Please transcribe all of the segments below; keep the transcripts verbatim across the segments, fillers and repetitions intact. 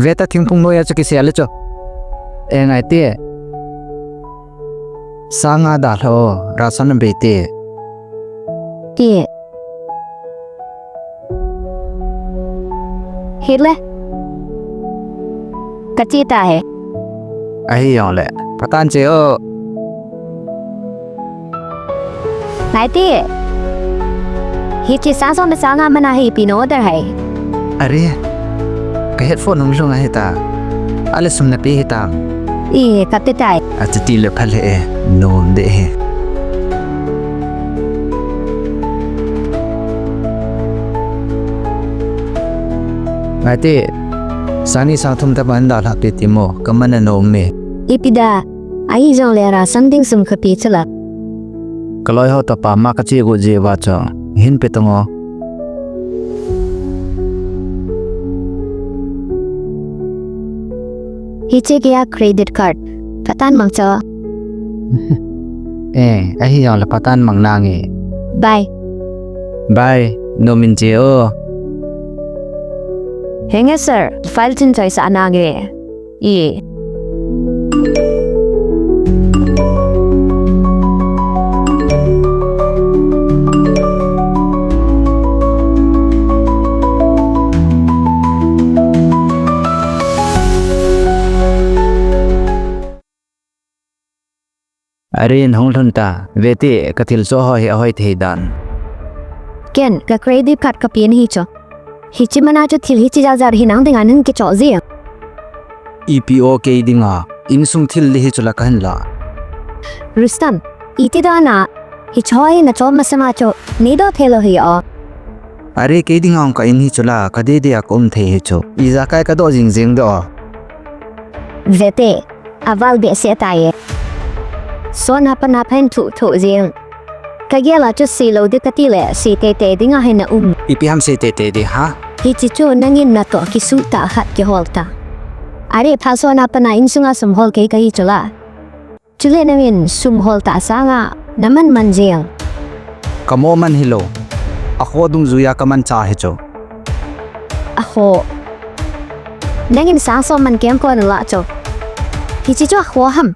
Veta thingphung noiya chu kisel le chu. E ngai te. Sanga dalha o, ration na bei te. Ti. Hile. Kati ta he. Ahi jongle. Patan che o. Ngai te. Hiche sang som le sanga mana hi ipi na order ham? Are. Ka headphone hung lhung ahi ta. Ale sum na pe hi ta. E, ka pe tai. Achuti le phal he e. Nom de he. Ngai te. Sang ni sang thum ta ban dalha pe ti mo. Ka man anom e. Ipi da. Ahi jongle ration ding sum ka pe chu la. Ka loi ho toh pama ka che got jeh uva chu. Hin pe tang o. Hiche keiya credit card. Patan mang chu. E, ahi jongle patan mang nange. Bye. Bye. Nom in che o. Henge sir, file chin choi sa nange. E. Are, hung lhun ta, vete, ka thil cho ho hi ahoi thei dan. Ken, ka credit card ka pe nahi chu. Hiche mana chu thil hiche jat jat hi nang dinga nahin kicho ji. Ipi o kei dinga, insung thil ding hi chu la kahin la. Rustam, iti dan a, hiche ho hi na cho masanga chu, nei doh thei lou hi o. Are kei dinga um ka in hi chu la, ka dei dei a ka um thei hi chu. Ijakai ka doh jing jing doh o. Vete, aval behseh tai e. Sona pana phen thu thu jing. Ka gel a chu sei lou ding kati le, sei tei tei ding ahi na um. Ipi ham sei tei tei ding ha? Hiche chu nangin natoh kisuh tah khat kihol ta. Are pha sona pana insunga sum hol kei kahi chu la. Chule nangin sum hol tah sanga, na man man jing. Ka mo man hilou. Akhoh dungjuiya ka manchah hi chu. Akhoh. Nangin sang som man keng ko na lah chu. Hiche chu akhoh ham.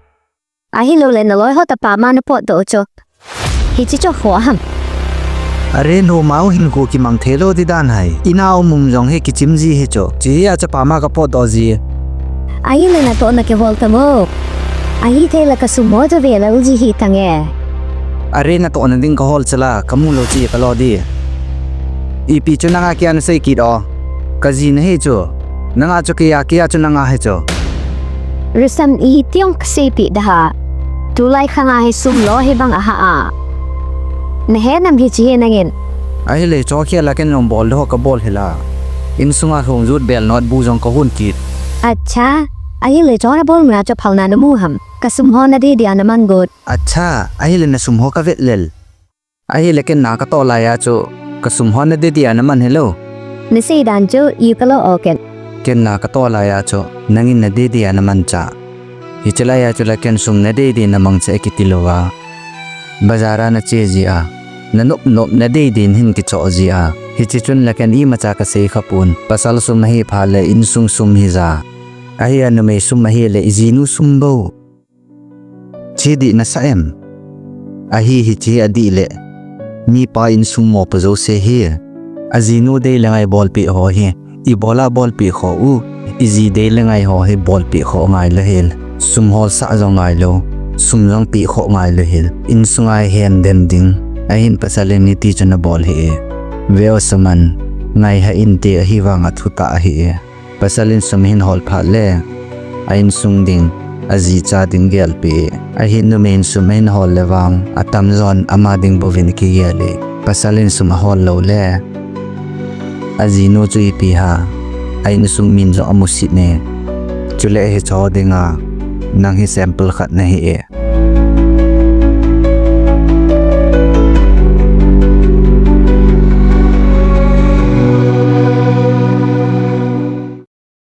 Ahilou le na loi ho toh pama na potdoh u chu. Hiche chu akhoh ham. Are numei hin khu kimang thei lou ding dan ham. Ina um um jong hi kichim ji hi chu. Hiche hi a chapa ma ka potdoh ji. Ahile natoh na kihol ta mo. Ahithei le ka sum ho chu ve lou ji hi tange. Are natoh na ding ka hol chu la, ka mu lou chu ka lo ding. Ipi chu nanga keiya na sei kit o. Ka ji nahi chu. Nanga chu keiya, keiya chu nanga hi chu. Rustam, iti jong ka seipeh ding ham. Tulai khanga hi sum lo hi bang aha a. Na he nam hiche hi nangin. Ahile chu keiya la ken jong bol doh ka bol hi la. Insunga lhung jut bel notebook jong ka hon kit. Acha, ahile chu na bol na chu phalna na mu ham. Ka sum ho na dei dei a na man got. Acha, ahile na sum ho ka vet lel. Ahile ken na ka toh laiya chu, ka sum ho na dei dei a na man hilou. Na sei dan chu, i ka lo o ken. Ken na ka toh laiya chu, nangin na dei dei a na manchah. Hiche laiya chu la ken sum na dei dei na mangchah e kiti lou a. Bazar a na che ji a, na nop nop na dei dei nahin kichoh ji a. Hiche chun la ken imacha ka sei kha pon, pasal sum ahi phat le insung sum hi ja. Ahi a numei sum ahile i jinu sum bou. Hiche dih na sa em? Ahi, hiche adih le. Mipa insung mopo jouse hi. Ajinu dei le ngai bolpeh ho hi. Ibola bolpeh khoh u. Iji dei le ngai ho hi bolpeh khoh ngai lou hel. Sum holsah jong ngai lou. Sum jong peh khoh ngai lou hel. Insunga hi hen den ding. Ahin pasal in iti chu na bol hi e. Ve o Suman. Ngai ha inte ahi vang a thutah ahi e. Pasal in sum ahin hol phat le, a insung ding, aji cha ding gelpeh e. Ahin numei in sum ahin hol le vang, atamjon ama ding bouvin kigel e. Pasal in sum ahol lou le, ajinu chu ipi ham, a insung min jong amusit e. Chule hiche dinga, nang hi sample khat nahi e.